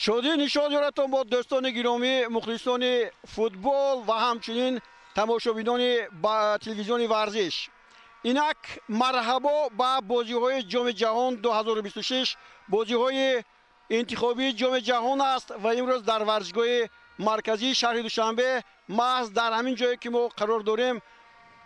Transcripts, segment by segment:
Шодӣ нишон ёратон бо дӯстони гиромӣ, мухлисони футбол ва ҳамчунин тамошобинони ба телевизиони варзиш. Инак марҳабо ба бозиҳои Ҷоми ҷаҳон 2026. Бозиҳои интихобии Ҷоми ҷаҳон аст ва имрӯз дар варзишгоҳи марказии шаҳри Душанбе, маҳз дар ҳамин ҷое ки мо қарор дорем,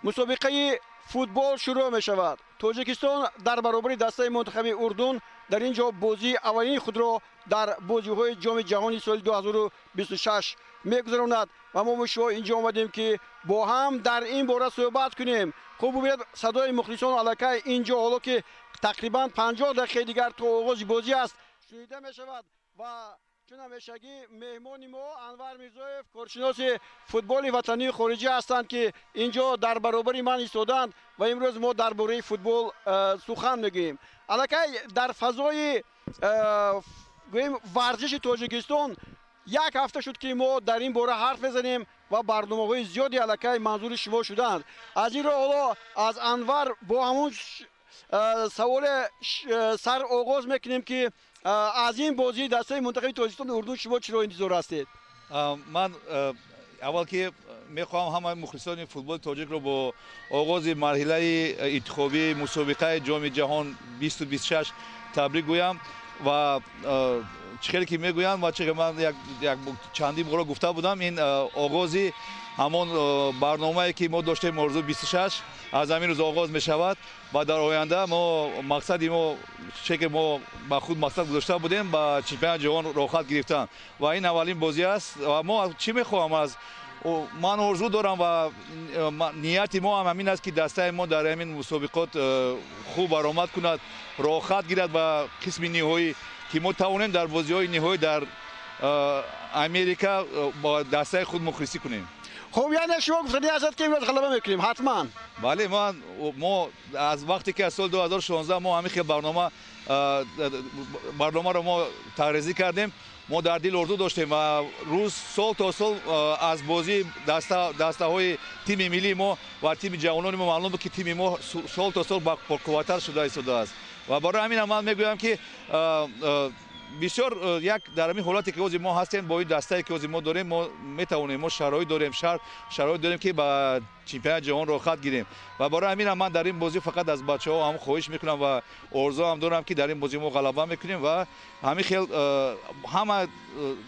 мусобиқаи футбол шурӯъ мешавад. Тоҷикистон дар баробари дастаи мунтахаби Урдун дар ин ҷо бозии аввалини худро дар бозиҳои Ҷоми ҷаҳони соли 2026 мегузаронад ва мо шумо инҷо омадем, ки бо ҳам дар ин бора суҳбат кунем. Хуб, бубинед, садои мухлисон аллакай инҷо, ҳоло ки тақрибан 50 дақиқаи дигар то оғози бозӣ аст, шунида мешавад. Ва чун ҳамешагӣ меҳмони мо Анвар Мирзоев, коршиноси футболи ватании хориҷӣ ҳастанд, ки инҷо дар баробари ман истоданд ва имрӯз мо дар бораи футбол сухан мегӯем. Аллакай дар фазои гӯем варзиши Тоҷикистон як ҳафта шуд, ки мо дар ин бора ҳарф мезанем ва барномаҳои зиёде аллакай манзури шумо шуданд. Аз ин рӯ ҳоло аз Анвар бо ҳамун саволе сар оғоз мекунем, ки аз ин бозии дастаи мунтахаби Тоҷикистон Урдун шумо чиро интизор ҳастед? Ман аввал ки мехоҳам ҳамаи мухлисони футболи тоҷикро бо оғози марҳилаи интихобии мусобиқаи Ҷоми ҷаҳон 2026 табрик гӯям. Ва чӣ хеле ки мегӯянд ва чӣ ман чандин бора гуфта будам, ин оғози ҳамон барномае ки мо доштем, орзу 26, аз ҳамин рӯз оғоз мешавад. Ва дар оянда мо мақсади мо, чӣ ки мо ба худ мақсад гузошта будем, ба чемпионати ҷаҳон роҳхат гирифтан ва ин аввалин бозӣ аст. Ва мо чӣ мехоҳам, аз ман орзу дорам ва нияти мо ҳам ҳамин аст, ки дастаи мо дар ҳамин мусобиқот хуб баромад кунад, роҳхат гирад ба қисми ниҳоӣ, ки мо тавонем дар бозиҳои ниҳоӣ дар Америка бо дастаи худ мухлисӣ кунем. Хуб, яъне шумо гуфтанӣ ҳастед, ки имрӯз ғалаба мекунем ҳатман? Бале, мо аз вақте ки аз соли 2016 мо ҳамин хел барномаро мо тарҳрезӣ кардем, мо дар дил орзу доштем ва рӯз сол то сол аз бозии дастаҳои тими миллии мо ва тими ҷавонони мо маълум буд, ки тими мо сол то сол пурқувваттар шуда истодааст. Ва барои ҳамин ман мегӯям, ки бисёр як дар ҳамин ҳолате ки ҳозир мо ҳастем, бо ин дастае ки ҳозир мо дорем, мо метавонем, мо шароит дорем, шароит дорем, ки ба чемпионати ҷаҳон роҳхат гирем. Ва барои ҳаминам ман дар ин бозӣ фақат аз бачаҳо ҳам хоҳиш мекунам ва орзуам дорам, ки дар ин бозӣ мо ғалаба мекунем. Ва ҳамин хел ҳама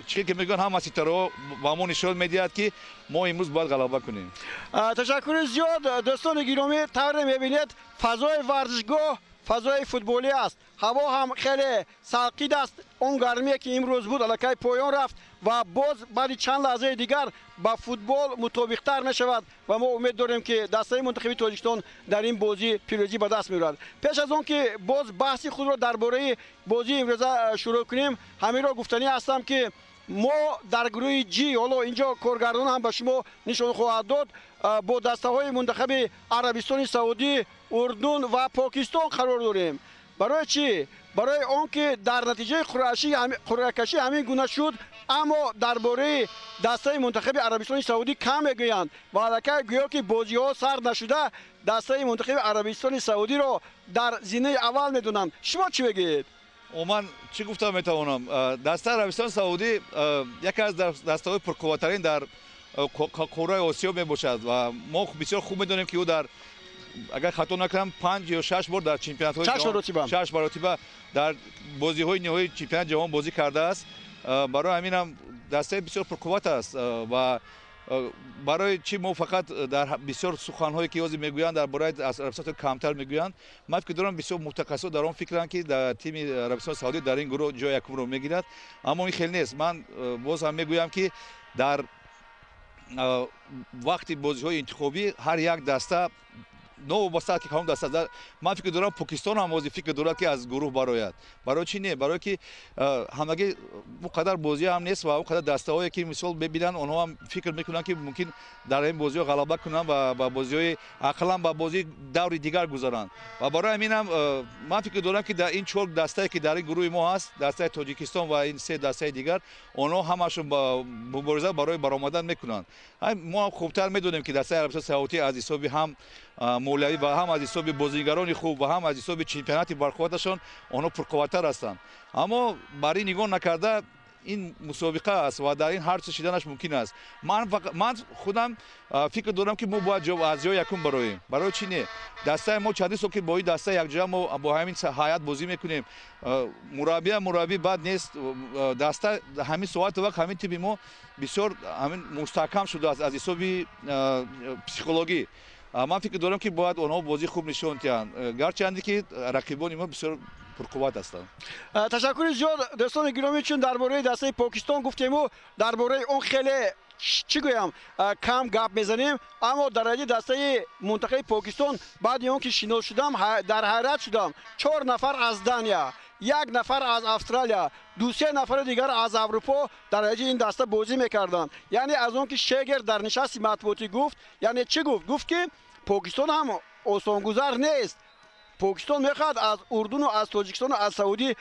чӣ ки мегӯянд, ҳама ситораҳо ба мо нишон медиҳад, ки мо имрӯз бояд ғалаба кунем. Ташаккури зиёд. Дӯстони гиромӣ, тавре мебинед, фазои варзишгоҳ фазои футболӣ аст. Ҳаво ҳам хеле салқид аст. Он гармие ки имрӯз буд, аллакай поён рафт ва боз баъди чанд лаҳзаи дигар ба футбол мутобиқтар мешавад ва мо умед дорем, ки дастаи мунтахаби Тоҷикистон дар ин бозӣ пирӯзӣ ба даст меорад. Пеш аз он ки боз баҳси худро дар бораи бозии имрӯза шурӯъ кунем, ҳаминро гуфтанӣ ҳастам, ки мо дар гурӯҳи Ҷи, ҳоло инҷо коргардон ҳам ба шумо нишон хоҳад дод, бо дастаҳои мунтахаби Арабистони Саудӣ, Урдун ва Покистон қарор дорем. Барои чӣ? Барои он ки дар натиҷаи қуръакашӣ ҳамин гуна шуд. Аммо дар бораи дастаи мунтахаби Арабистони Саудӣ кам мегӯянд ва аллакай гӯё ки бозиҳо сар нашуда дастаи мунтахаби Арабистони Саудиро дар зинаи аввал медонанд. Шумо чӣ мегӯед? Ман чӣ гуфта метавонам? Дастаи Арабистони Саудӣ яке аз дастаҳои пурқувваттарин дар қораи Осиё мебошад ва мо бисёр хуб медонем, ки ӯ дар, агар хато накунам, панҷ ё шаш бор дар чемпионатҳои, шаш маротиба дар бозиҳои ниҳоии чемпионати ҷаҳон бозӣ кардааст. Барои ҳаминам дастаи бисёр пурқувват аст. Ва барои чӣ мо фақат дар бисёр суханҳое ки ҳозир мегӯянд, дар бораи Арабистони камтар мегӯянд? Ман фикр дорам, бисёр мутахассисо дар он фикранд, ки дар тими Арабистони Саудӣ дар ин гурӯҳ ҷои якумро мегирад, аммо ин хел нест. Ман боз ҳам мегӯям, ки дар вақти бозиҳои интихобӣ ҳар як даста, новобаста ки кадом даста, ман фикр дорам, Покистон ҳам ҳозир фикр дорад, ки аз гурӯҳ барояд. Барои чӣ не? Барое ки ҳамагӣ он қадар бозӣ ҳам нест ва он қадар дастаҳое ки мисол мебинанд, онҳо ҳам фикр мекунанд, ки мумкин дар ин бозиҳо ғалаба кунанд ва ба бозиҳои, ақаллан ба бозии даври дигар гузаранд. Ва барои ҳаминам ман фикр дорам, ки дар ин чор дастае ки дар ин гурӯҳи мо ҳаст, дастаи Тоҷикистон ва ин се дастаи дигар, онҳо ҳамашон мубориза барои баромадан мекунанд. Мо ҳам хубтар медонем, ки дастаи Арабистони Саудӣ аз ҳисоби ҳам молиявӣ ва ҳам аз ҳисоби бозигарони хуб ва ҳам аз ҳисоби чемпионати барқувваташон онҳо пурқувваттар ҳастанд. Аммо бар ин нигоҳ накарда Ин мусобиқа аст ва дар ин ҳар чиз шиданаш мумкин аст. Ман худам фикр дорам, ки мо бояд аз ҷои якум бароем. Барои чӣ не? Дастаи мо чандин сол ки бо ин даста якҷоя мо бо ҳамин ҳайат бозӣ мекунем. Мураббия мураббӣ бад нест. Даста ҳамин соату вақт ҳамин тими мо бисёр ҳамин мустаҳкам шудааст аз ҳисоби психологӣ. Ман фикр дорам, ки бояд онҳо бозии хуб нишон диҳанд, гарчанде ки рақибони мо бисёр пурқувват ҳастанд. Ташаккури зиёд, дӯстони гиромӣ. Чун дар бораи дастаи Покистон гуфтему дар бораи он хеле, чӣ гӯям, кам гап мезанем, аммо дар ради дастаи мунтахаби Покистон баъди он ки шинос шудам, дар ҳайрат шудам. Чор нафар аз Дания, як нафар аз Австралия, 2-се нафари дигар аз Аврупо дар ради ин даста бозӣ мекарданд. Яъне аз он ки Шегер дар нишасти матбуотӣ гуфт, яъне чӣ гуфт? Гуфт, ки Покистон ҳам осонгузар нест. Покистон мехоҳад аз Урдуну аз Тоҷикистону аз Саудӣ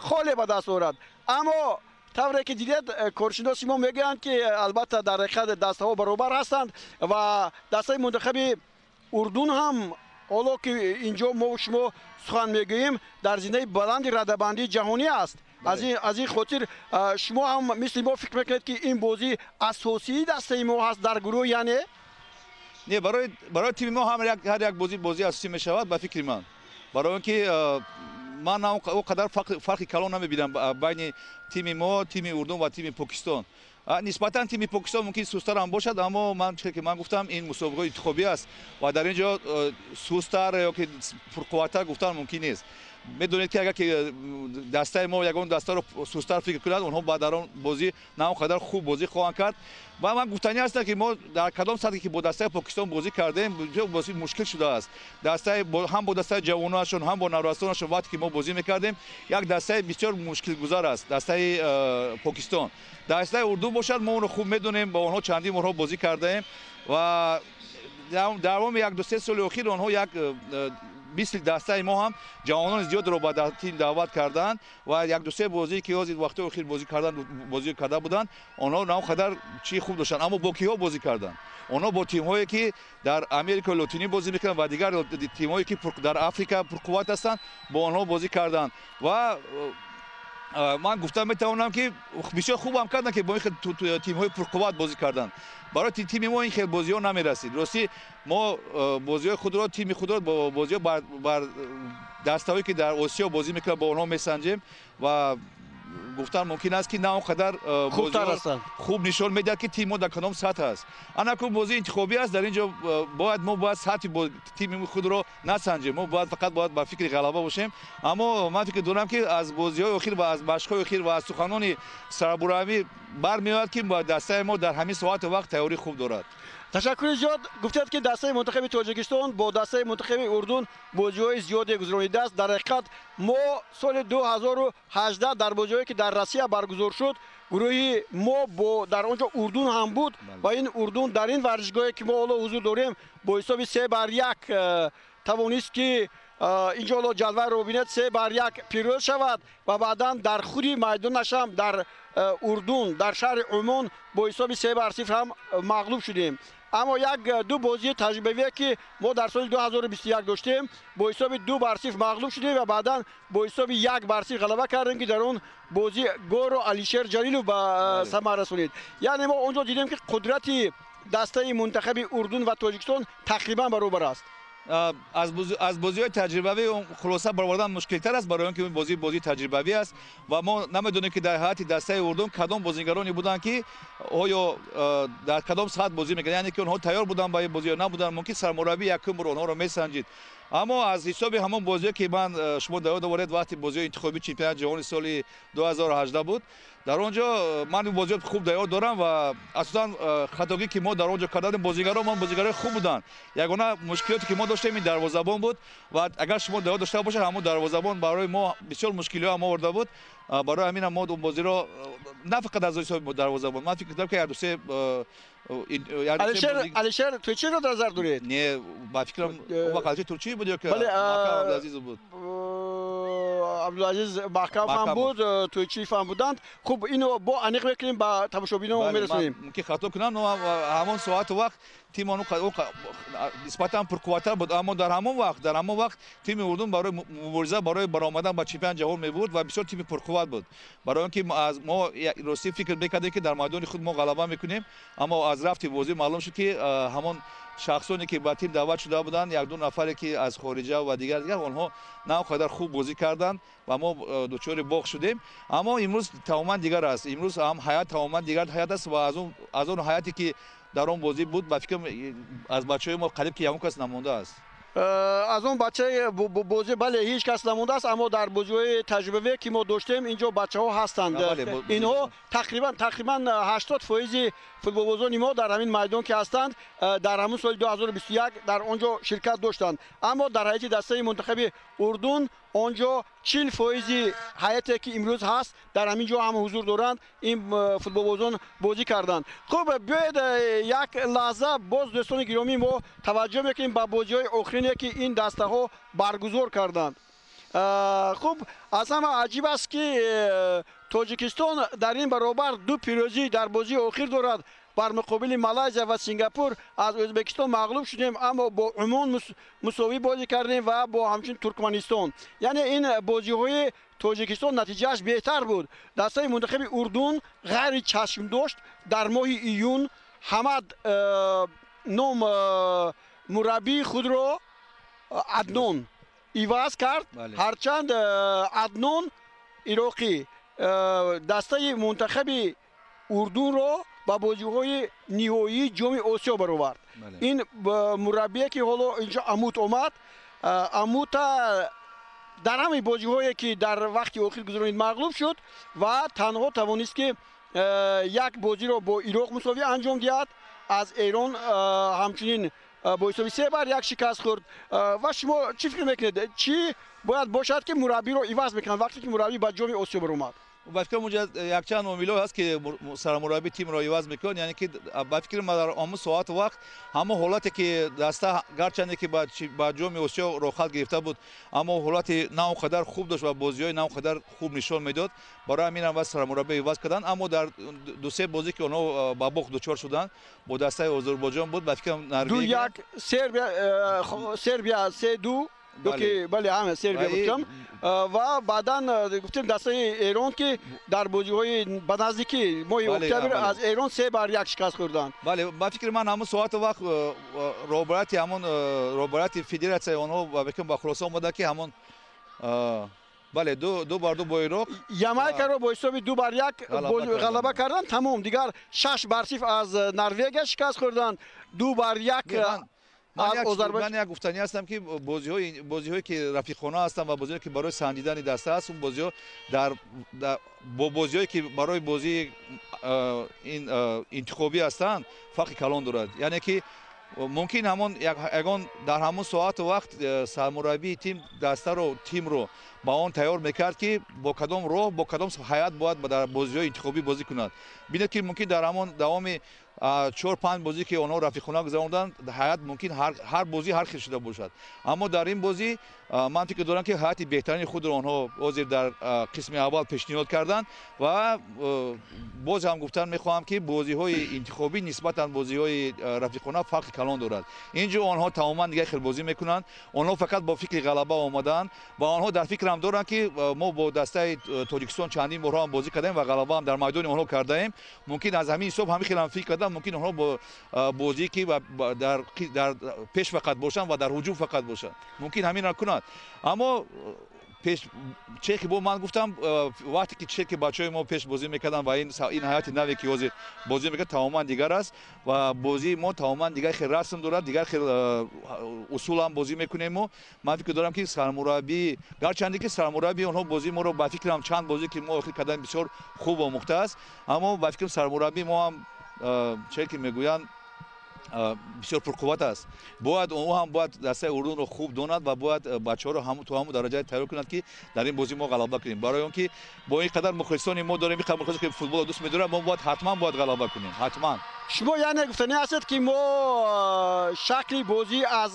холе ба даст орад. Аммо тавре ки дидед, коршиноси мо мегӯянд, ки албатта дар ҳақиқат дастаҳо баробар ҳастанд ва дастаи мунтахаби Урдун ҳам, ҳоло ки инҷо мо шумо сухан мегӯем, дар зинаи баланди радабандии ҷаҳонӣ аст. Аз ин хотир шумо ҳам мисли мо фикр мекунед, ки ин бозӣ асосии дастаи мо ҳаст дар гурӯҳ, яъне? Не, барои тими мо ҳар як бозӣ бозии асосӣ мешавад, ба фикри ман, барои он ки ман он қадар фарқи калон намебинам байни тими мо, тими Урдун ва тими Покистон. Нисбатан тими Покистон мумкин сустар ҳам бошад, аммо ман, чизе ки ман гуфтам, ин мусобиқаи интихобӣ аст ва дар ин ҷо сустар ё ки пурқувваттар гуфтан мумкин нест. Медонед, ки агар ки дастаи мо ягон дастаро сустар фикр кунад, онҳо ба дар он бозӣ на он қадар хуб бозӣ хоҳанд кард. Ва ман гуфтанӣ ҳастам, ки мо дар кадом сатҳе ки бо дастаи Покистон бозӣ кардем, бозӣ мушкил шудааст. Дастаи ҳам бо дастаи ҷавоноашон, ҳам бо наврасонашон вақте ки мо бозӣ мекардем, як дастаи бисёр мушкилгузар аст дастаи Покистон. Дастаи Урдун бошад, мо онро хуб медонем, бо онҳо чандин борҳо бозӣ кардаем ва дар давоми 1-2-3 соли охир онҳо як мисли дастаи мо ҳам ҷавонони зиёдро ба тим даъват карданд ва 1-2-се бозие ки ҳозир вақтҳои охир бозӣ карда буданд, онҳо на он қадар чии хуб доштанд. Аммо бо киҳо бозӣ карданд? Онҳо бо тимҳое ки дар Америкаи Лотинӣ бозӣ мекунанд ва дигар тимҳое ки дар Африка пурқувват ҳастанд, бо онҳо бозӣ карданд. Ва ман гуфта метавонам, ки бисёр хуб ҳам карданд, ки бо ин хел тимҳои пурқувват бозӣ карданд. Барои тими мо ин хел бозиҳо намерасид. Ростӣ, мо бозиҳои худро, тими худро бо бозиҳо бар дастаҳое ки дар Осиё бозӣ мекунанд, бо онҳо месанҷем ва гуфтан мумкин аст, ки на он қадар хуб нишон медиҳад, ки тими мо дар кадом сатҳ аст. Анаку бозии интихобӣ аст, дар ин ҷо бояд мо бояд сатҳи тими худро насанҷем, мо бояд фақат бояд ба фикри ғалаба бошем. Аммо ман фикр дорам, ки аз бозиҳои охир ва аз машқҳои охир ва аз суханони сармураббӣ бармеояд, ки дастаи мо дар ҳамин соату вақт тайёрии хуб дорад. Ташаккури зиёд. Гуфтед, ки дастаи мунтахаби Тоҷикистон бо дастаи мунтахаби Урдун бозиҳои зиёде гузаронидааст. Дар ҳақиқат, мо соли 2018 дар бозиҳое ки дар Россия баргузор шуд, гурӯҳи мо бо дар он ҷо Урдун ҳам буд ва ин Урдун дар ин варзишгоҳе ки мо ҳоло ҳузур дорем, бо ҳисоби 3-1 тавонист, ки инҷо ҳоло ҷадвалро бибинед, 3-1 пирӯз шавад ва баъдан дар худи майдонаш ҳам дар Урдун, дар шаҳри Умон, бо ҳисоби 3-0 ҳам мағлуб шудем. Аммо як ду бозии таҷрибавие ки мо дар соли 2021 доштем, бо ҳисоби 2-0 мағлуб шудем ва баъдан бо ҳисоби 1-0 ғалаба кардем, ки дар он бозӣ голро Алишер Ҷалилов ба самар расонид. Яъне мо он ҷо дидем, ки қудрати дастаи мунтахаби Урдун ва Тоҷикистон тақрибан баробар аст. Аз бозиҳои таҷрибавӣ хулоса баровардан мушкилтар аст, барои он ки бозӣ бозии таҷрибавӣ аст ва мо намедонем, ки дар ҳайати дастаи Урдун кадом бозигароне буданд, ки оё дар кадом сатҳ бозӣ мекарданд, яъне ки онҳо тайёр буданд ба ин бозӣ ё набуданд. Мумкин сармураббӣ якум бор онҳоро месанҷид. Аммо аз ҳисоби ҳамон бозиҳо, ки ман шумо дар ёд оваред, вақти бозиҳои интихобии чемпионати ҷаҳони соли 2018 буд, дар он ҷо ман ин бозиҳо хуб дар ёд дорам ва асосан хатогӣ ки мо дар он ҷо кардем, бозигаро мо бозигарои хуб буданд, ягона мушкилоте ки мо доштем, ин дарвозабон буд. Ва агар шумо дар ёд дошта бошед, ҳамон дарвозабон барои мо бисёр мушкилиҳо ҳам оварда буд. Барои ҳаминам мо он бозиро на фақат аз ҳисоби дарвозабон, ман фикр кардам, ки 1-2-се Алишер Турчиро дар назар доред? Не, ба фикрам, он вақт Алишер Турчиев буд ё ки Абдулазизов буд. Абдулазиз Маҳкамов ҳам буд, Тӯйчиев ҳам буданд. Хуб, инро бо аниқ мекунем, ба тамошобинон мерасонем. Мумкин хато кунам, ҳамон соату вақт тим нисбатан пурқувваттар буд, аммо дар ҳамон вақт тими Урдун барои мубориза барои баромадан ба чемпионати ҷаҳон мебурд ва бисёр тими пурқувват буд. Барои он ки мо ростӣ фикр мекардем, ки дар майдони худ мо ғалаба мекунем, аммо аз рафти бозӣ маълум шуд, ки ҳамон шахсоне ки ба тим даъват шуда буданд, як-ду нафаре ки аз хориҷа ва дигар онҳо на он қадар хуб бозӣ карданд ва мо дучори боғ шудем. Аммо имрӯз тамоман дигар аст. Имрӯз ҳам ҳаят тамоман дигар ҳаят аст ва аз он ҳаяте ки дар он бозӣ буд, ба фикрам аз бачаҳои мо қариб ки ягон кас намондааст. Аз он бачаи бозӣ бале, ҳеҷ кас намондааст, аммо дар бозиҳои таҷрибавие ки мо доштем, инҷо бачаҳо ҳастанд. Инҳо тақрибан 80% футболбозони мо дар ҳамин майдон ки ҳастанд, дар ҳамон соли 2021 дар он ҷо ширкат доштанд. Аммо дар ҳайати дастаи мунтахаби Урдун он ҷо 40% ҳайате ки имрӯз ҳаст дар ҳамин ҷо ҳам ҳузур доранд, ин футболбозон бозӣ карданд. Хуб, биёед як лаҳза боз дӯстони гиромӣ мо таваҷҷӯҳ мекунем ба бозиҳои охирине ки ин дастаҳо баргузор карданд. Хуб, аз ҳама аҷиб аст, ки Тоҷикистон дар ин баробар ду пирӯзӣ дар бозии охир дорад. Бар муқобили Малайзия ва Сингапур аз Ӯзбекистон мағлуб шудем, аммо бо Умон мусовӣ бозӣ кардем ва бо ҳамчунин Туркманистон. Яъне ин бозиҳои Тоҷикистон натиҷааш беҳтар буд. Дастаи мунтахаби Урдун ғайри чашм дошт дар моҳи июн Ҳамад ном мураббии худро Аднон иваз кард. Ҳарчанд Аднон ироқӣ дастаи мунтахаби Урдунро ба бозиҳои ниҳоии ҷоми Осиё баровард. Ин мураббие ки ҳоло инҷо Амут омад, Амута дар ҳамаи бозиҳое ки дар вақти охир гузаронид мағлуб шуд ва танҳо тавонист ки як бозиро бо Ироқ мусовӣ анҷом диҳад. Аз Эрон ҳамчунин бо ҳисоби 3-1 шикаст хӯрд. Ва шумо чӣ фикр мекунед, чӣ бояд бошад ки мураббиро иваз мекунанд вақте ки мураббӣ ба ҷоми Осиё баромад? Ба фикрам онҷа якчанд омилҳо ҳаст ки сармураббӣ тимро иваз мекунад. Яъне ки ба фикри ман дар ҳамон соату вақт ҳамон ҳолате ки даста гарчанде ки ба ҷоми Осиё роҳхат гирифта буд, аммо ҳолати на он қадар хуб дошт ва бозиҳои на он қадар хуб нишон медод. Барои ҳамин ҳам сармураббӣ иваз карданд. Аммо дар ду-се бозӣ ки онҳо ба бохт дучор шуданд, бо дастаи Озарбойҷон буд, ба фикрам Норвегия 2-1, Сербия 3-2, ки бале ҳама Сербия гуфтам, ва баъдан гуфтем дастаи Эрон ки дар бозиҳои ба наздикӣ моҳи октябр аз Эрон 3-1 шикаст хӯрданд. Бале, ба фикри ман ҳамон соату вақт роҳбарияти ҳамон роҳбарияти федератсияи онҳо ба фикрам ба хулоса омада ки ҳамон бале 2-2 бо Ироқ, Ямайкаро бо ҳисоби 2-1 ғалаба карданд. Тамом, дигар 6-0 аз Норвегия шикаст хӯрданд, 2-1. Ман як гуфтанӣ ҳастам, ки бозиҳое ки рафиқона ҳастанд ва бозиҳое ки барои санҷидани даста аст, он бозиҳо бо бозиҳое ки барои бозии интихобӣ ҳастанд фарқи калон дорад. Яъне ки мумкин ҳамон ягон дар ҳамон соату вақт сармураббии тим дастаро тимро ба он тайёр мекард, ки бо кадом роҳ, бо кадом ҳаят бояд дар бозиҳои интихобӣ бозӣ кунад. Бинед ки мумкин дар ҳамон давоми 4-5 бозӣ ки онҳо рафиқона гузаронданд, ҳаят мумкин ҳар бозӣ ҳар хел шуда бошад. Аммо дар ин бозӣ ман фикр дорам, ки ҳаяти беҳтарини худро онҳо ҳозир дар қисми аввал пешниҳод карданд ва боз ҳам гуфтан мехоҳам, ки бозиҳои интихобӣ нисбатан бозиҳои рафиқона фарқи калон дорад. Ин ҷо онҳо тамоман дигар хел бозӣ мекунанд. Онҳо фақат бо фикри ғалаба омадаанд ва онҳо дар фикрам доранд, ки мо бо дастаи Тоҷикистон чандин борҳо ҳам бозӣ кардаем ва ғалаба ҳам дар майдони онҳо кардаем. Мумкин аз ҳамин ҳисоб ҳамин хелам фикр кардам, мумкин онҳо бо бозие ки дар пеш фақат бошанд ва дар ҳуҷум фақат бошанд, мумкин ҳаминро кунанд. Аммо пеш чехи бо ман гуфтам, вақте ки чехи бачаҳои мо пеш бозӣ мекарданд ва ин ҳаяти наве ки ҳозир бозӣ мекард тамоман дигар аст ва бозии мо тамоман дигар хел расм дорад, дигар хел усул ҳам бозӣ мекунем. Мо ман фикр дорам, ки сармураббӣ, гарчанде ки сармураббии онҳо бозии моро ба фикрам чанд бозӣ ки мо охир кардан бисёр хуб омӯхтааст, аммо ба фикрам сармураббии мо ҳам че ки мегӯянд бисёр пурқувват аст. Бояд ӯ ҳам бояд дастаи Урдунро хуб донад ва бояд бачаҳоро то ҳамон дараҷае тайёр кунад, ки дар ин бозӣ мо ғалаба кунем. Барои он ки бо ин қадар мухлисони мо дорем, ин қадар мухлисон ки футболро дӯст медоранд, мо бояд ҳатман бояд ғалаба кунем, ҳатман. Шумо яъне гуфтанӣ ҳастед, ки мо шакли бозӣ аз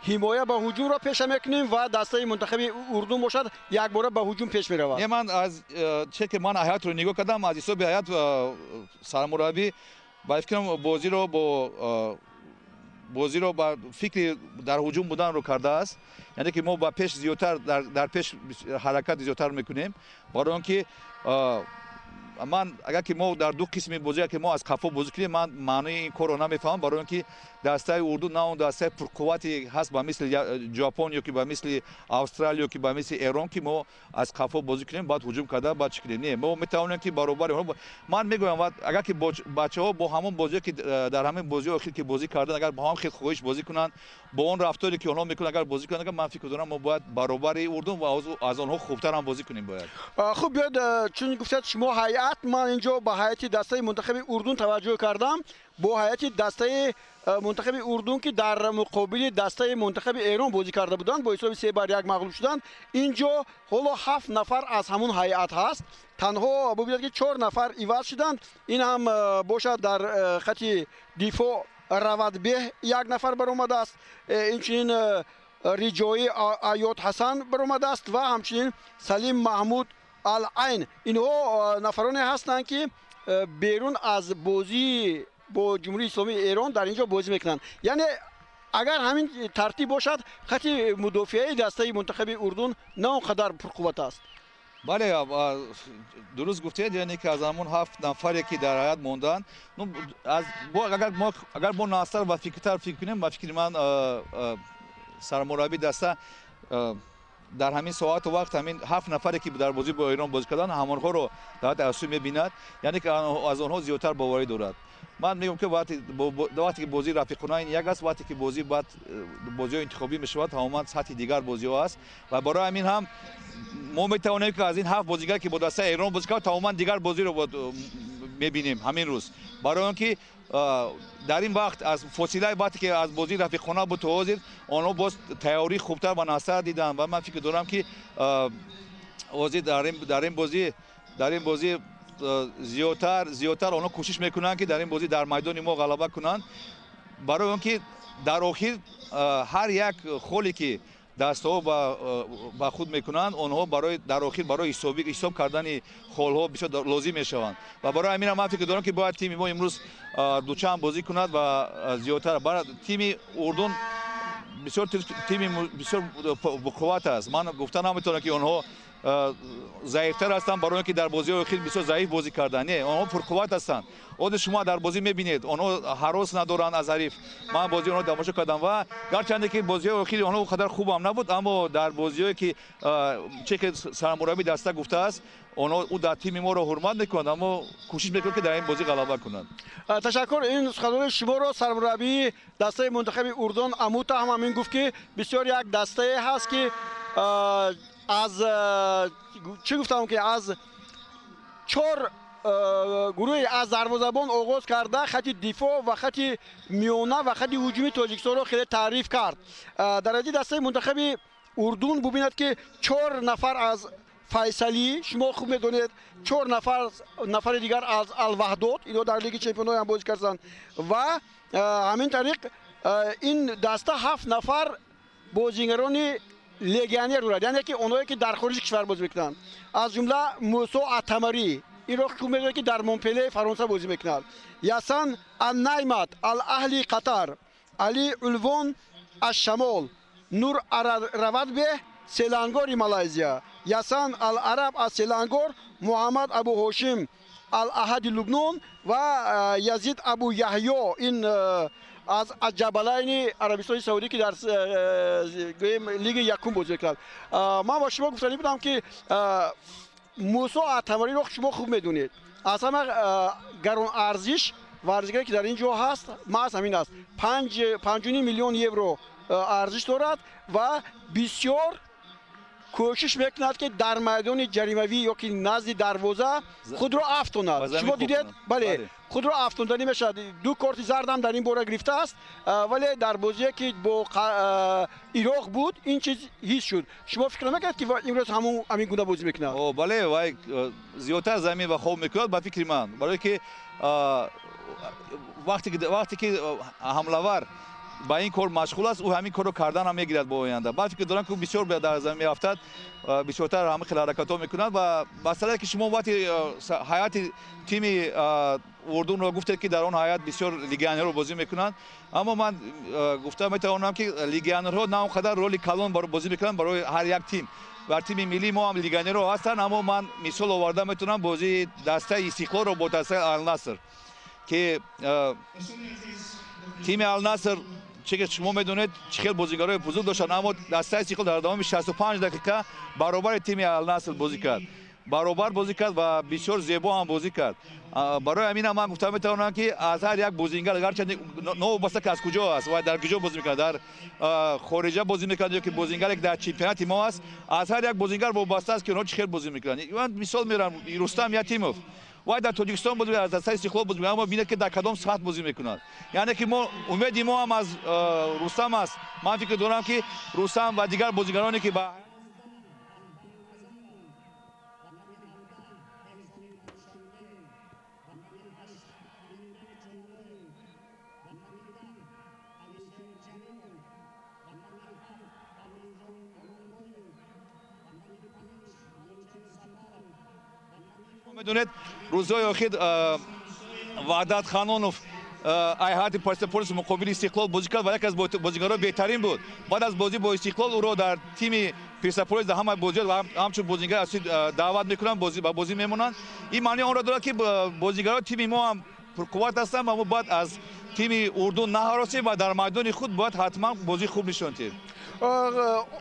ҳимоя ба ҳуҷумро пеша мекунем ва дастаи мунтахаби Урдун бошад, якбора ба ҳуҷум пеш меравад. Не, ман аз че ки ман ҳаятро нигоҳ кардам, аз ҳисоби ҳаят сармураббӣ ба фикрам бозиро ба фикри дар ҳуҷум буданро кардааст. Яъне ки мо ба пеш зиёдтар, дар пеш ҳаракат зиёдтар мекунем, барои он ки ман агар ки мо дар ду қисми бозӣ, ки мо аз қафо бозӣ кунем, ман маънои ин корро намефаҳмам, барои он ки дастаи Урдун на он дастаи пурқуввате ҳаст ба мисли Ҷопон ё ки ба мисли Австралия ё ки ба мисли Эрон, ки мо аз қафо бозӣ кунем, баъд ҳуҷум карда, баъд чӣ кунем. Не, мо метавонем ки баробари онҳо. Ман мегӯям, агар ки бачаҳо бо ҳамон бозие ки дар ҳамин бозиҳои охир ки бозӣ карданд, агар бо ҳам хел хоҳиш бозӣ кунанд, бо он рафторе ки онҳо мекунанд, агар бозӣ кунанд, ман фикр дорам мо бояд баробари Урдун ва аз онҳо хубтар ҳам бозӣ кунем бояд. Хуб, биёед, чун гуфтед шумо ҳайат, ман инҷо ба ҳайати дастаи мунтахаби Урдун таваҷҷӯҳ кардам. Бо ҳайати дастаи мунтахаби Урдун, ки дар муқобили дастаи мунтахаби Эрон бозӣ карда буданд, бо ҳисоби 3-1 мағлуб шуданд. Инҷо ҳоло 7 нафар аз ҳамун ҳайат ҳаст. Танҳо бубинед, ки 4 нафар иваз шуданд. Ин ҳам бошад, дар хати дифоъ Равадбеҳ як нафар баромадааст, инчунин Риҷоӣ Аёт Ҳасан баромадааст ва ҳамчунин Салим Маҳмуд Ал-Айн. Инҳо нафароне ҳастанд, ки берун аз бозӣ бо Ҷумҳурии Исломии Эрон дар инҷо бозӣ мекунанд. Яъне агар ҳамин тартиб бошад, хати мудофиаи дастаи мунтахаби Урдун на он қадар пурқувват аст. Бале, дуруст гуфтед, яъне ки аз ҳамон 7 нафаре ки дар ҳаят монданд, агар мо назтар ва фикртар фикр кунем, ба фикри ман сармурабби даста дар ҳамин соату вақт ҳамин 7 нафаре ки дар бозӣ бо Эрон бозӣ карданд, ҳамонҳоро дар ҳайати асосӣ мебинад, яъне ки аз онҳо зиёдтар боварӣ дорад. Ман мегӯям, ки вақте ки бозии рафиқона ин як аст, вақте ки бозӣ баъд бозиҳои интихобӣ мешавад, тамоман сатҳи дигар бозиҳо аст ва барои ҳамин ҳам мо метавонем, ки аз ин 7 бозигар, ки бо дастаи Эрон бозӣ кард, тамоман дигар бозиро мебинем ҳамин рӯз, барои он ки дар ин вақт аз фосилаи вақте ки аз бозии рафиқона буд то ҳозир, онҳо боз тайёрии хубтар ва назтар диданд ва ман фикр дорам, ки ҳозир дар ин бозӣ зиёдтар онҳо кӯшиш мекунанд, ки дар ин бозӣ дар майдони мо ғалаба кунанд, барои он ки дар охир ҳар як холе ки дастҳо ба худ мекунанд, онҳо барои дар охир барои ҳисоб кардани холҳо бисёр лозим мешаванд. Ва барои ҳамин ман фикр дорам, ки бояд тими мо имрӯз дучанд бозӣ кунад ва зиёдтар. Тими Урдун бисёр тими бисёр боқувват аст. Ман гуфта наметавонам, ки онҳо заифтар ҳастанд, барои он ки дар бозиҳои охир бисёр заиф бозӣ карданд. Не, онҳо пурқувват ҳастанд. Оде шумо дар бозӣ мебинед, онҳо ҳарос надоранд аз ҳариф. Ман бозии онҳо тамошо кардам ва гарчанде ки бозиҳои охири онҳо он қадар хубам набуд, аммо дар бозиҳое ки че ки сармурабби даста гуфтааст, онҳо ӯ дар тими моро ҳурмат мекунанд, аммо кӯшиш мекунанд, ки дар ин бозӣ ғалаба кунанд. Ташаккур. Ин суханони шуморо сармураббии дастаи мунтахаби Урдун Амута ҳам ҳамин гуфт, ки бисёр як дастае ҳаст, ки аз чӣ гуфтам, ки аз чор гурӯҳи аз дарвозабон оғоз карда, хати дифоъ ва хати миёна ва хати ҳуҷуми Тоҷикистонро хеле таъриф кард. Дар ҳайати дастаи мунтахаби Урдун бубинад, ки чор нафар аз Файсалӣ, шумо хуб медонед, чор нафари дигар аз Алваҳдот, инҳо дар Лиги чемпионҳо ҳам бозӣ карданд ва ҳамин тариқ ин даста ҳафт нафар бозигарони легионер дорад, яъне ки онҳое ки дар хориҷи кишвар бозӣ мекунанд, аз ҷумла Мусо Атамарӣ, инро хуб медонед, ки дар Монпеле Фаронса бозӣ мекунад, Ясан Аннаймат, Ал Аҳли Қатар, Али Улвон, Ашшамол, Нур Равадбеҳ, Селангори Малайзия, Ясан Ал Араб аз Селангор, Муҳаммад Абу Ҳошим, Ал Аҳади Лубнон ва Язид Абу Яҳё, ин аз Ҷабалайни Арабистони Саудӣ, ки дар гӯем лиги якум бозӣ мекунад. Ман бо шумо гуфтанӣ будам, ки Мусо Атамариро шумо хуб медонед. Аз ҳама гаронарзиш варзигаре ки дар ин ҷо ҳаст, маҳз ҳамин аст. 5,5 миллион евро арзиш дорад ва бисёр кӯшиш мекунад, ки дар майдони ҷаримавӣ ё ки назди дарвоза худро афтонад. Шумо дидед, бале, худро афтонданӣ мешавад. Ду корти зардам дар ин бора гирифтааст, вале дар бозие ки бо Ироқ буд, ин чиз ҳис шуд. Шумо фикр намекунед, ки имрӯз ҳамун ҳамин гуна бозӣ мекунад? Бале, вай зиёдтар замин ва хоб мекунад, ба фикри ман, барое ки вақте ки ҳамлавар ба ин кор машғул аст, ӯ ҳамин корро кардан ҳам мегирад бо оянда. Ман фикр дорам, ки ӯ бисёр дар замин меафтад, бисёртар ҳамин хел ҳаракатҳо мекунад. Ва масъалае, ки шумо вақти ҳайати тими Урдунро гуфтед, ки дар он ҳайат бисёр легионерро бозӣ мекунанд, аммо ман гуфта метавонам, ки легионерҳо на он қадар роли калон бозӣ мекунанд барои ҳар як тим. Бар тими миллии мо ҳам легионерҳо ҳастанд, аммо ман мисол оварда метавонам бозии дастаи Истиқлолро бо дастаи Алнаср, ки тими Алнаср, чӣ ки шумо медонед, чӣ хел бозигарои бузург доштанд, аммо дастаи Истиқлол дар давоми 65 дақиқа баробари тими Алнаср бозӣ кард, баробар бозӣ кард ва бисёр зебо ҳам бозӣ кард. Барои ҳамин ман гуфта метавонам, ки аз ҳар як бозингар, гарчанде новобаста ки аз куҷо аст ва дар куҷо бозӣ мекунад, дар хориҷа бозӣ мекунад ё ки бозингаре ки дар чемпионати мо аст, аз ҳар як бозингар вобаста аст, ки онҳо чӣ хел бозӣ мекунанд. Ман мисол меорам Рустам Ятимов, вай дар Тоҷикистон бозӣ мекунад, аз дастаи Истиқлол бозӣ мекунад, аммо бинед, ки дар кадом сатҳ бозӣ мекунад. Яъне ки мо умеди мо ҳам аз Рустам аст. Ман фикр дорам, ки Рустам ва дигар бозигароне, ки ба медонед, рӯзҳои охир Ваҳдат Ханонов ҳайати Персеполис муқобили Истиқлол бозӣ кард ва яке аз бозигарои беҳтарин буд. Баъд аз бозӣ бо Истиқлол ӯро дар тими Персеполис дар ҳамаи бозиҳо ҳамчун бозингар асосӣ даъват мекунанд, ба бозӣ мемонанд. Ин маънии онро дорад, ки бозигарои тими мо ҳам пурқувват ҳастанд ва мо бояд аз тими Урдун наҳаросем ва дар майдони худ бояд ҳатман бозии хуб нишон диҳем.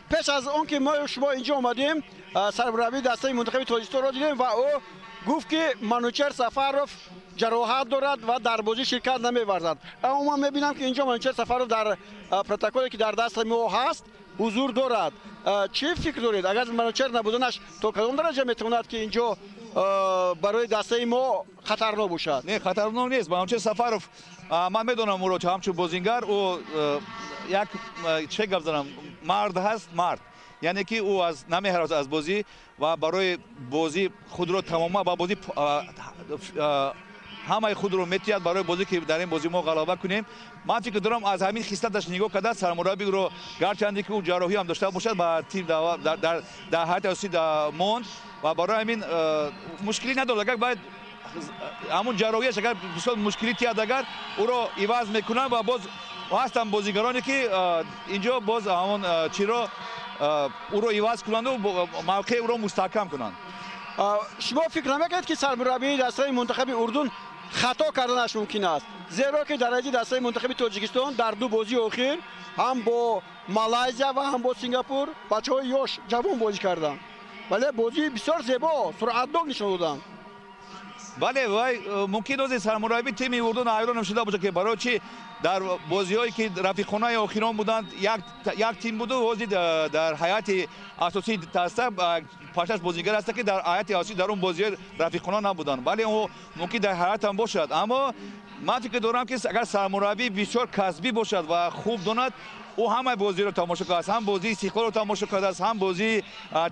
Пеш аз он ки мо шумо инҷо омадем, сармураббии дастаи мунтахаби Тоҷикистонро дидем ва ӯ гуфт, ки Манучер Сафаров ҷароҳат дорад ва дар бозӣ ширкат намеварзад. Аммо ман мебинам, ки инҷо Манучер Сафаров дар протоколе, ки дар дасти мо ҳаст, ҳузур дорад. Чӣ фикр доред, агар Манучер набуданаш то кадом дараҷа метавонад, ки инҷо барои дастаи мо хатарнок бошад? Не, хатарнок нест. Манучер Сафаров, ман медонам ӯро ҳамчун бозингар, ӯ як, чӣ гап занам, мард ҳаст, мард, яъне ки ӯ аз намеҳаросад аз бозӣ ва барои бозӣ худро тамоман ба бозӣ ҳамаи худро метиҳад, барои бозӣ, ки дар ин бозӣ мо ғалаба кунем. Ман фикр дорам, аз ҳамин хислаташ нигоҳ карда, сармураббиро, гарчанде ки ӯ ҷарроҳӣ ҳам дошта бошад, ба тим дар ҳайати асосӣ монд ва барои ҳамин мушкилӣ надорад. Агар бояд ҳамун ҷарроҳияш агар бисёр мушкилӣ тиҳад, агар ӯро иваз мекунанд ва боз ҳастанд бозигароне, ки инҷо боз ҳамон чиро ӯро иваз кунанду мавқеи ӯро мустаҳкам кунанд. Шумо фикр намекунед, ки сармураббии дастаи мунтахаби Урдун хато карданаш мумкин аст, зеро ки дар ҳайати дастаи мунтахаби Тоҷикистон дар ду бозии охир ҳам бо Малайзия ва ҳам бо Сингапур бачаҳои ёш, ҷавон бозӣ карданд, вале бозии бисёр зебо, суръатнок нишон доданд? Бале, вай мумкин ози сармураббии тими Урдун ҳайрон шуда бошад, ки барои чӣ дар бозиҳое, ки рафиқонаи охирон буданд, як тим буду ҳозир дар ҳайати асосии даста панҷшаш бозингар ҳастанд, ки дар ҳайати асосӣ дар он бозиҳои рафиқона набуданд. Бале, ӯ мумкин дар ҳайатам бошад, аммо ман фикр дорам, ки агар сармураббӣ бисёр касбӣ бошад ва хуб донад, ӯ ҳамаи бозиро тамошо кардааст, ҳам бозии Истиқлолро тамошо кардааст, ҳам бозии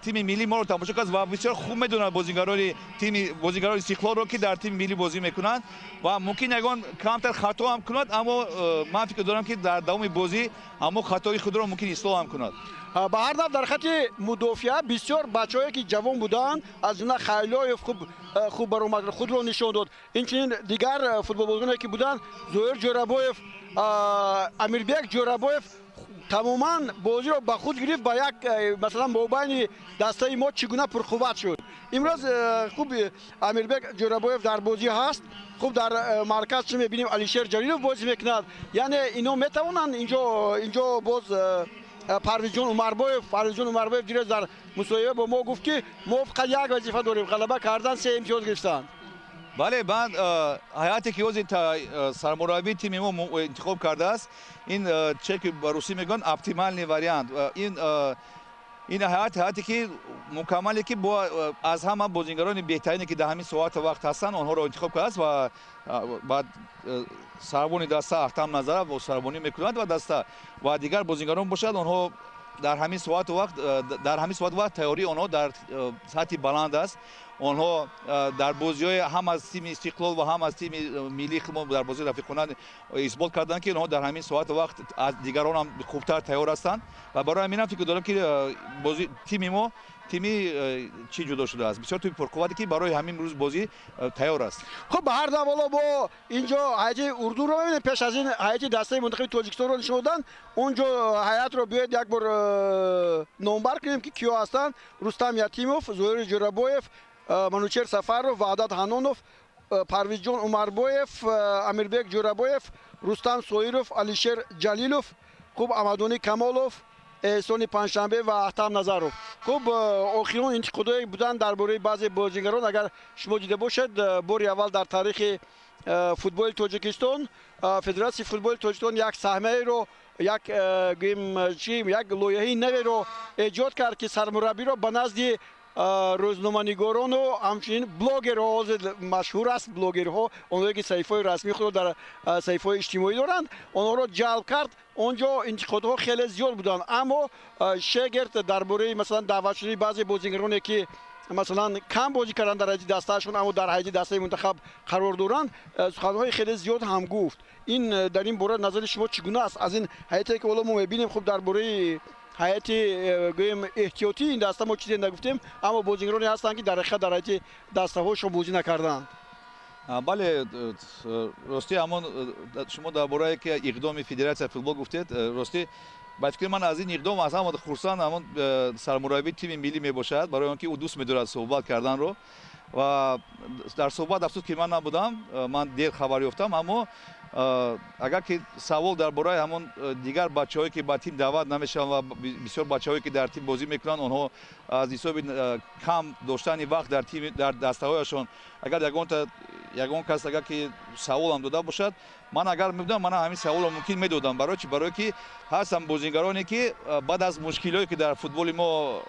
тими миллии моро тамошо кардааст ва бисёр хуб медонад бозигарони тими, бозигарони Истиқлолро, ки дар тими миллӣ бозӣ мекунанд, ва мумкин ягон камтар хато ҳам кунад, аммо ман фикр дорам, ки дар давоми бозӣ ҳамон хатои худро мумкин ислоҳ ҳам кунад. Ба ҳар нав, дар хати мудофиа бисёр бачаҳое, ки ҷавон буданд, аз ҷумла Хайлоев хуб баромад, худро нишон дод. Инчунин дигар футболбозоне, ки буданд, Зоир Ҷӯрабоев, Амирбек Ҷӯрабоев тамоман бозиро ба худ гирифт, ба як масалан мобайни дастаи мо чӣ гуна пурқувват шуд имрӯз. Хуб, Амирбек Ҷӯрабоев дар бозӣ ҳаст. Хуб, дар марказ чӣ мебинем? Алишер Ҷалилов бозӣ мекунад. Яъне ино метавонанд инҷо боз Парвизҷон Умарбоев. Парвизҷон Умарбоев дирӯз дар мусоҳиба бо мо гуфт, ки мо фақат як вазифа дорем: ғалаба кардан, се имтиёз гирифтан. Бале, ман ҳайате, ки ҳозир сармураббии тими мо интихоб кардааст, ин че ки ба русӣ мегӯянд, оптимальный вариант, ин ҳайат, ҳайате ки мукаммале, ки бо аз ҳама бозингарони беҳтарине, ки дар ҳамин соату вақт ҳастанд, онҳоро интихоб кардааст ва баъд сарбони даста Ахтам Назаров бо сарбонӣ мекунад ва даста ва дигар бозингарон бошад, онҳо дар ҳамин соату вақт тайёрии онҳо дар сатҳи баланд аст. Онҳо дар бозиҳои ҳам аз тими Истиқлол ва ҳам аз тими миллии худмон дар бозии рафиқона исбот карданд, ки онҳо дар ҳамин соату вақт аз дигарон ҳам хубтар тайёр ҳастанд ва барои ҳамин ҳам фикр дорам, ки бози тими мо тими чӣ ҷудо шудааст, бисёр тими пурқуввате, ки барои ҳамин рӯз бозӣ тайёр аст. Хуб, ба ҳар даволо бо инҷо ҳайати Урдунро мебинем. Пеш аз ин ҳайати дастаи мунтахаби Тоҷикистонро нишон доданд. Онҷо ҳайатро биёед як бор номбар кунем, ки киё ҳастанд: Рустам Ятимов, Зоҳири Ҷӯрабоев, Манучер Сафаров, Ваҳдат Ҳанонов, Парвизҷон Умарбоев, Амирбек Ҷӯрабоев, Рустам Соиров, Алишер Ҷалилов, хуб, Амадонӣ Камолов, Эҳсони Панҷшанбе ва Аҳтам Назаров. Хуб, охирон интиқодое буданд дар бораи баъзе бозигарон. Агар шумо дида бошед, бори аввал дар таърихи футболи Тоҷикистон Федератсияи футболи Тоҷикистон як саҳмияеро, як гӯем чи, як лоиҳаи наверо эҷод кард, ки сармураббиро ба назди рӯзноманигорону ҳамчунин блогерҳо, ҳозир машҳур аст блогерҳо, онҳое ки саҳифаҳои расмии худро дар саҳифаҳои иҷтимоӣ доранд, онҳоро ҷалб кард. Он ҷо интиқодҳо хеле зиёд буданд, аммо Шегерт дар бораи, масалан, даъват шудани баъзе бозигароне, ки масалан кам бозӣ карданд дар ҳайати дастаашон, аммо дар ҳайати дастаи мунтахаб қарор доранд, суханҳои хеле зиёд ҳам гуфт. Ин дар ин бора назари шумо чӣ гуна аст, аз ин ҳайате, ки ҳоло мо мебинем? Хуб, дар бораи ҳайати гӯем эҳтиётии ин даста мо чизе нагуфтем, аммо бозигароне ҳастанд, ки дар ҳақиқат дар ҳайати дастаҳошон бозӣ накардаанд. Бале, ростӣ, ҳамон шумо дар бораe ки иқдоми Федератсияи футбол гуфтед, ростӣ, ба фикри ман, аз ин иқдом аз ҳама хурсанд ҳамон сармураббии тими миллӣ мебошад, барои он ки ӯ дӯст медорад суҳбат карданро. Ва дар суҳбат, афсӯс, ки ман набудам, ман дер хабар ёфтам, аммо агар ки савол дар бораи ҳамон дигар бачаҳое, ки ба тим даъват намешаванд ва бисёр бачаҳое, ки дар тим бозӣ мекунанд, онҳо аз ҳисоби кам доштани вақт дар тими, дар дастаҳояшон, агар ягонта ягон кас агар ки саволам дода бошад, ман агар мебудам, ман ҳамин саволро мумкин медодам. Барои чи? Барое ки ҳастанд бозигароне, ки баъд аз мушкилиҳое, ки дар футболи мо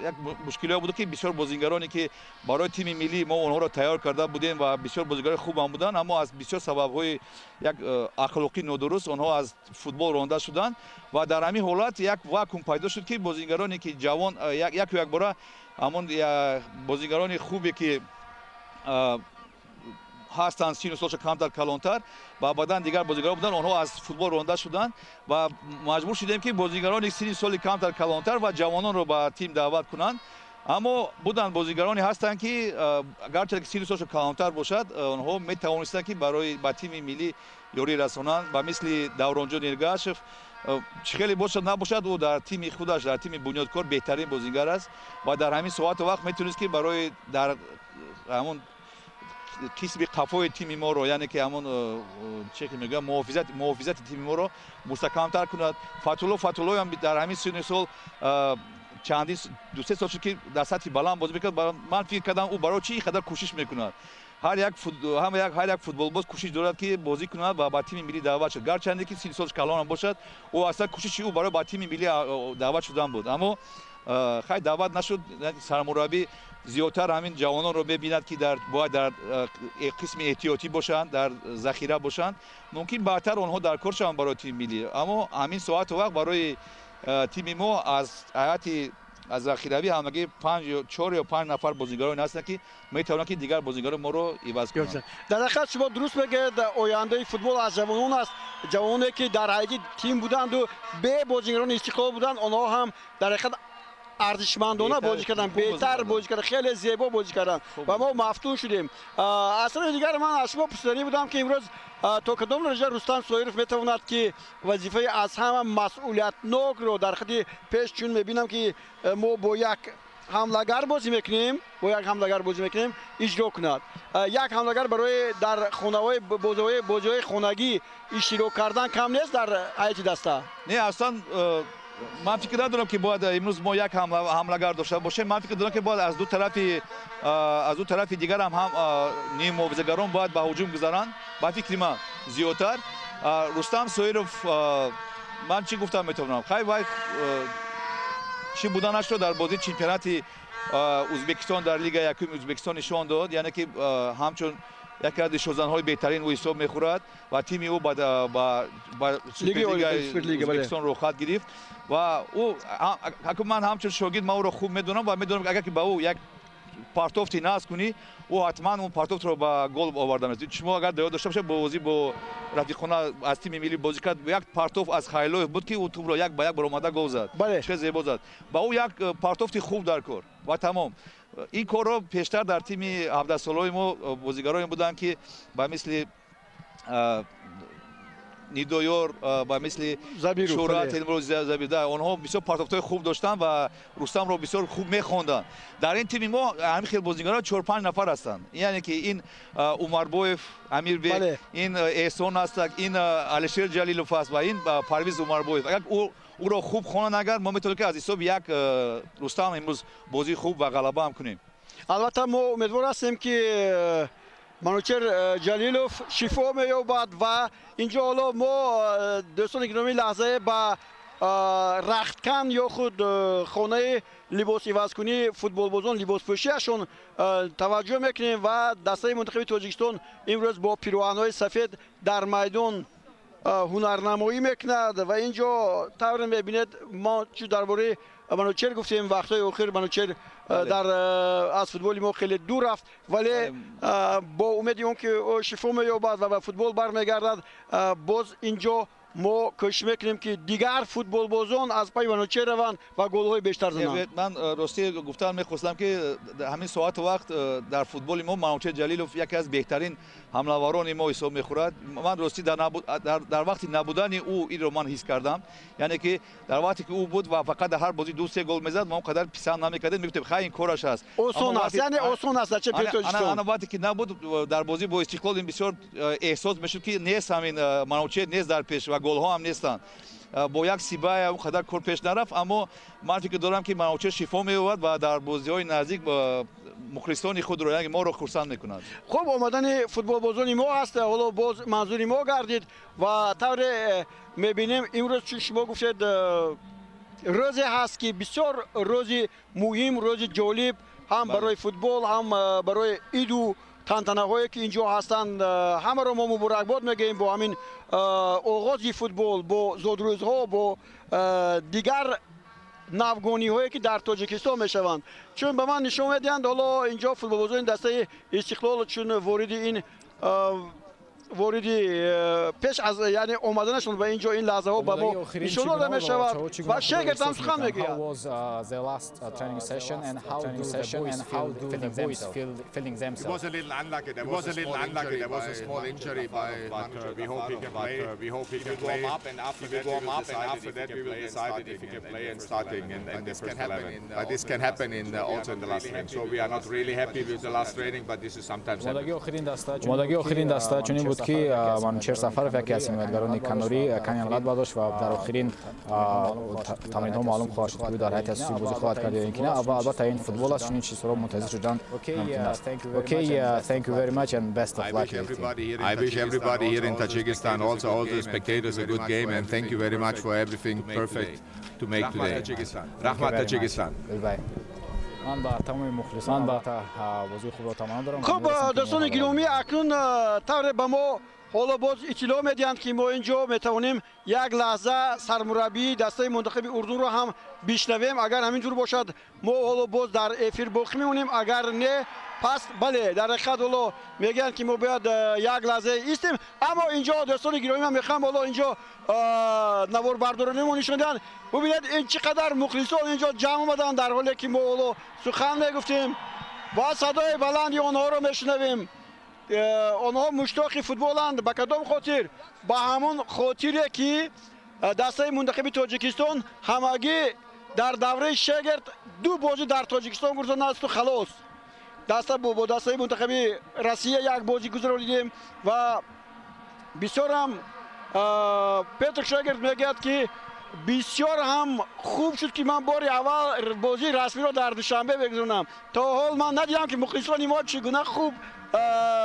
як мушкилиҳо буд, ки бисёр бозигароне, ки барои тими миллӣ мо онҳоро тайёр карда будем ва бисёр бозигарои хубам буданд, аммо аз бисёр сабабҳои як ахлоқӣ нодуруст онҳо аз футбол ронда шуданд ва дар ҳамин ҳолат як вакуум пайдо шуд, ки бозигароне, ки ҷавон, яку якбора ҳамон бозигарони хубе, ки ҳастанд, сину солша камтар калонтар ва баъдан дигар бозигарон буданд, онҳо аз футбол ронда шуданд ва маҷбур шудем, ки бозигарони синни соли камтар калонтар ва ҷавононро ба тим даъват кунанд. Аммо буданд бозигароне ҳастанд, ки гарчанде ки синну солшон калонтар бошад, онҳо метавонистанд, ки барои ба тими миллӣ ёрӣ расонанд, ба мисли Давронҷон Эргашев. Чӣ хеле бошад набошад, ӯ дар тими худаш, дар тими Бунёдкор, беҳтарин бозингар аст ва дар ҳамин соату вақт метавонист, ки барои дар ҳамон қисми қафои тими моро, яъне ки ҳамон че ки мегӯям, муҳофизати тими моро мустаҳкамтар кунад. Фатулло Фатуллоям дар ҳамин синни сол чандин 2-3 сол шуд, ки дар сатҳи баланд бозӣ мекард. Ман фикр кардам, ӯ барои чӣ ин қадар кӯшиш мекунад? Ҳар як футболбоз кӯшиш дорад, ки бозӣ кунад ва ба тими миллӣ даъват шуд. Гарчанде ки синни солаш калонам бошад, ӯ аслан кӯшиши ӯ барои ба тими миллӣ даъват шудан буд, аммо хай, даъват нашуд. Сармураббӣ зиёдтар ҳамин ҷавононро мебинад, ки бояд дар қисми эҳтиётӣ бошанд, дар захира бошанд. Мумкин баъдтар онҳо дар кор шаванд барои тими миллӣ, аммо ҳамин соату вақт барои тими мо аз ҳайати аз захиравӣ ҳамагӣ панҷ ё чор ё панҷ нафар бозигароне ҳастанд, ки метавонанд, ки дигар бозигарони моро иваз кунанд. Дар ҳақиқат, шумо дуруст мегӯед, ояндаи футбол аз ҷавонон аст. Ҷавононе, ки дар ҳайати тим буданду бе бозигарони Истиқлол буданд, онҳо ҳам дар ҳақиқат арзишмандона бозӣ карданд, беҳтар бозӣ карданд, хеле зебо бозӣ карданд ва мо мафтун шудем. Аз тарафи дигар, ман аз шумо пурсиданӣ будам, ки имрӯз то кадом дараҷа Рустам Соиров метавонад, ки вазифаи аз ҳама масъулиятнокро дар хати пеш, чун мебинам, ки мо бо як ҳамлагар бозӣ мекунем, бо як ҳамлагар бозӣ мекунем, иҷро кунад. Як ҳамлагар барои дар хонаҳои бозиҳои хонагӣ иштирок кардан кам нест дар ҳайати даста. Не, аслан ман фикр надорам, ки бояд имрӯз мо як ҳамлагар дошта бошем. Ман фикр дорам, ки бояд аз ду тарафи дигар ҳам ниммуҳофизагарон бояд ба ҳуҷум гузаранд. Ба фикри ман, зиёдтар Рустам Соиров, ман чӣ гуфтам метавонам, хай, вай чӣ буданашро дар бозии чемпионати Ӯзбекистон, дар Лигаи якуми Ӯзбекистон нишон дод, яъне ки ҳамчун яке аз нишонзанҳои беҳтарин ӯ ҳисоб мехӯрад ва тими ӯ ба Суперлигаи Ӯзбекистон роҳхат гирифт. Ва ӯ, ман ҳамчун шогирд, ман ӯро хуб медонам ва медонам, агар ки ба ӯ як партофти наз кунӣ, ӯ ҳатман он партофтро ба гол оварда мерасад. Шумо агар дар ёд дошта бошед, бо бозӣ бо рафиқхона аз тими миллӣ бозӣ кард, як партофт аз Хайлоев буд, ки ӯ тӯбро як ба як баромада гол зад. Чӣ зебо зад. Ба ӯ як партофти хуб дар кор ва тамом. Ин корро пештар дар тими 17-солаҳои мо бозигароне буданд, ки ба мисли Нидоёр, ба мисли Шӯҳрат Забир, онҳо бисёр партофтҳои хуб доштанд ва Рустамро бисёр хуб мехонданд. Дар ин тими мо ҳамин хел бозигарон 4-5 нафар ҳастанд. Яъне ки ин Умарбоев Амирбек, ин Эҳсон ҳастак, ин Алишер Ҷалилов аст ва ин Парвиз Умарбоев. Агар ӯро хуб хонанд, агар мо метавонем, ки аз ҳисоби як Рустам имрӯз бозии хуб ва ғалаба ҳам кунем. Албатта, мо умедвор ҳастем, ки Манучер Ҷалилов шифо меёбад. Ва инҷо ҳоло мо, дӯстони гиромӣ, лаҳзае ба рахткан ё худ хонаи либосивазкунии футболбозон, либоспӯшиашон таваҷҷӯҳ мекунем. Ва дастаи мунтахаби Тоҷикистон имрӯз бо пироҳанҳои сафед дар майдон ҳунарнамоӣ мекунад. Ва инҷо тавре мебинед, мо чу дар бораи Манучер гуфтем, вақтҳои охир Манучер дар аз футболи мо хеле дур рафт, вале бо умеди он ки ӯ шифо меёбад ва ба футбол бармегардад, боз инҷо мо кӯшиш мекунем, ки дигар футболбозон аз пайи Манучер раванд ва голҳои бештар зананд. Ман ростӣ гуфтан мехостам, ки ҳамин соату вақт дар футболи мо Манучер Ҷалилов яке аз беҳтарин ҳамлаварони мо ҳисоб мехӯрад. Ман ростӣ дар вақти набудани ӯ инро ман ҳис кардам, яъне ки дар вақте ки ӯ буд ва фақат дар ҳар бозӣ 2-3 гол мезад, мо он қадар писанд намекардем, мегуфтем, хай, ин кораш аст. Осон аст, яъне осон аст дар чемпионати Тоҷикистон. Ана вақте ки набуд, дар бозӣ бо Истиқлол ин бисёр эҳсос мешуд, ки нест ҳамин Манучер, нест дар пеш ва голҳо ҳам нестанд. Бо як Сибая он қадар кор пеш нарафт, аммо ман фикр дорам, ки Манучер шифо меёбад ва дар бозиҳои наздик мухлисони худро, яъне моро хурсанд мекунад. Хуб, омадани футболбозони мо аст, ҳоло боз манзури мо гардид. Ва тавре мебинем, имрӯз, чун шумо гуфтед, рӯзе ҳаст, ки бисёр рӯзи муҳим, рӯзи ҷолиб ҳам барои футбол, ҳам барои иду тантанаҳое, ки инҷо ҳастанд. Ҳамаро мо муборакбод мегӯем бо ҳамин оғози футбол, бо зодрӯзҳо, бо дигар навгониҳое, ки дар Тоҷикистон мешаванд. Чун ба ман нишон медиҳанд, ҳоло инҷо футболбозони дастаи Истиқлол чун вориди ин вориди пеш аз, яъне омаданашон ба инҷо, ин лаҳзаҳо ба мо нишон дода мешавад ва Шегерт ҳам сухан мегӯяд. Training session and how do the boys and how do the boys feeling It themselves? was a little unlucky. There was a little unlucky. There was a small injury by, but we hope he can play. We hope he can play. Warm up and after that warm up and after that we will decide if he can play and starting in the first 11. But this can happen in also in the last training. So we are not really happy with the last training, but this is sometimes happens. Омодагии охирин даста чунин буд, ки Манучер Сафаров, яке аз ҳимоятгарони канорӣ, каме лат бардошт ва дар охирин тамринҳо маълум хоҳад шуд, ки ӯ дар ҳайати асосӣ бозӣ хоҳад кард ё ин ки на. Ва албатта, ин футбол аст, чунин чизҳоро мунтазир шудан мумкин аст. Okay, thank you very much and best of I luck wish to the team. everybody here in I wish everybody here in Tajikistan, also all the spectators, a good game, and thank you very much for everything perfect to make today. Rahmat, Tajikistan. Goodbye. Ман ба тамоми мухлисон албатта бозии хубро таманно дорам. Хуб, дӯстони гиромӣ, акнун тавре ба мо ҳоло боз иттилоъ медиҳанд, ки мо инҷо метавонем як лаҳза сармураббии дастаи мунтахаби Урдунро ҳам бишнавем. Агар ҳамин ҷур бошад, мо ҳоло боз дар эфир боқӣ мемонем, агар не, пас бале, дар ҳақиқат ҳоло мегӯянд, ки мо бояд як лаҳза истем. Аммо инҷо, дӯстони гиромӣ, ман мехоҳам ҳоло инҷо наворбардоронимо нишон диҳанд. Бубинед, ин чӣ қадар мухлисон инҷо ҷамъ омаданд, дар ҳоле ки мо ҳоло сухан мегуфтем ва садои баланди онҳоро мешунавем. Онҳо муштоқи футболанд. Ба кадом хотир? Ба ҳамон хотире, ки дастаи мунтахаби Тоҷикистон ҳамагӣ дар давраи Шегерт ду бозӣ дар Тоҷикистон гузаронасту халос. Даста бо дастаи мунтахаби Россия як бозӣ гузаронидем. Ва бисёрам Петр Шегерт мегӯяд, ки бисёр ҳам хуб шуд, ки ман бори аввал бозии расмиро дар Душанбе мегузаронам. То ҳол ман надидам, ки мухлисони мо чӣ гуна хуб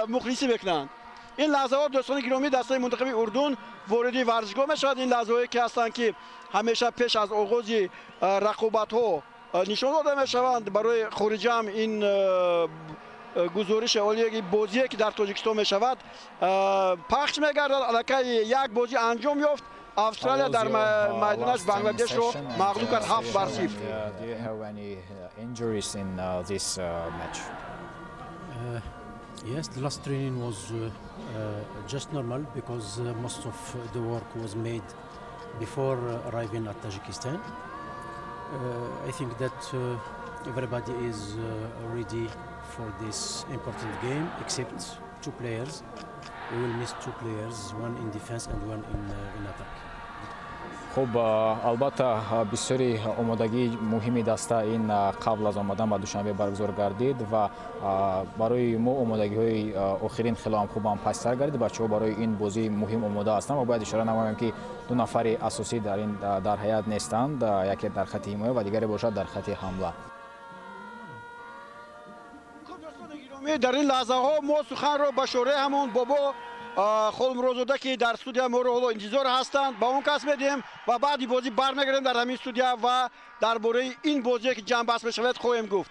мухлисӣ мекунанд. Ин лаҳзаҳо, дӯстони гиромӣ, дастаи мунтахаби Урдун вориди варзишгоҳ мешавад. Ин лаҳзаҳое, ки ҳастанд, ки ҳамеша пеш аз оғози рақобатҳо нишон дода мешаванд, барои хориҷа ҳам ин Гузориши олии бозие, ки дар Тоҷикистон мешавад, пахш мегардад. Аллакай як бозӣ анҷом ёфт. Австралия дар майдонаш Бангладешро мағлуб кард 7-0. Do you have any injuries in this match? Yes, the last training was just normal because most of the work was made before arriving at Tajikistan. I think that everybody is ready for this important game, except two players. We will miss two players, one in defense and one in attack. Хуб, албатта, бисёри омодагии муҳими даста ин қабл аз омадан ба Душанбе баргузор гардид ва барои мо омодагиҳои охирин хело ҳам хубам пасттар гардид. Бачаҳо барои ин бозии муҳим омода ҳастанд ва бояд ишора намоем, ки ду нафари асосӣ дар ин дар ҳайат нестанд: яке дар хати ҳимоя ва дигаре бошад дар хати ҳамла. Дар ин лаҳзаҳо мо суханро ба шореҳ ҳамон Бобо Холмуродзода, ки дар студия моро ҳоло интизор ҳастанд, ба он кас медиҳем ва баъди бозӣ бармегардем дар ҳамин студия ва дар бораи ин бозие, ки ҷамъбаст мешавад, хоҳем гуфт.